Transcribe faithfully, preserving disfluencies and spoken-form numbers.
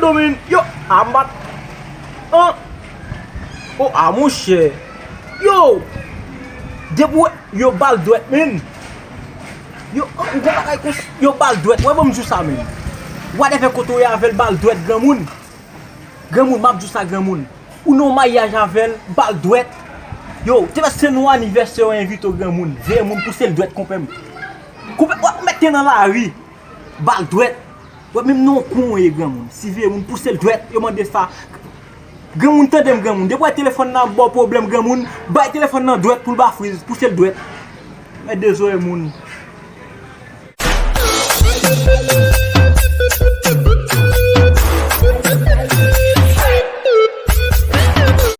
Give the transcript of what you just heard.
Yo, men, yo, a m bat. An. O, a, monchè. Yo. Depi w, yo, ba l dwèt, men. Yo, an, ou gon bagay konsa. Yo, ba l dwèt. Wè, ban m di w sa, men. Whatever kote w ye avè l, ba l dwèt, granmoun. Granmoun, m ap di w sa, granmoun. Ou nan yon maryaj avè l, ba l dwèt. Yo, te fè se nan anivèsè yo envite w, granmoun. Veye moun, pouse l dwèt, konpè m. Konpè, w ap mete nan lari. Ba l dwèt. Wè, menm nan yon kwen w ye, granmoun. Siveye moun, pouse l dwèt, yo mande sa. Granmoun, tande m, granmoun. Depi w wè telefòn nan ap ba w pwoblèm, granmoun, bay telefòn nan dwèt pou l ba friz, pouse l dwèt. Mèt de zo e moun.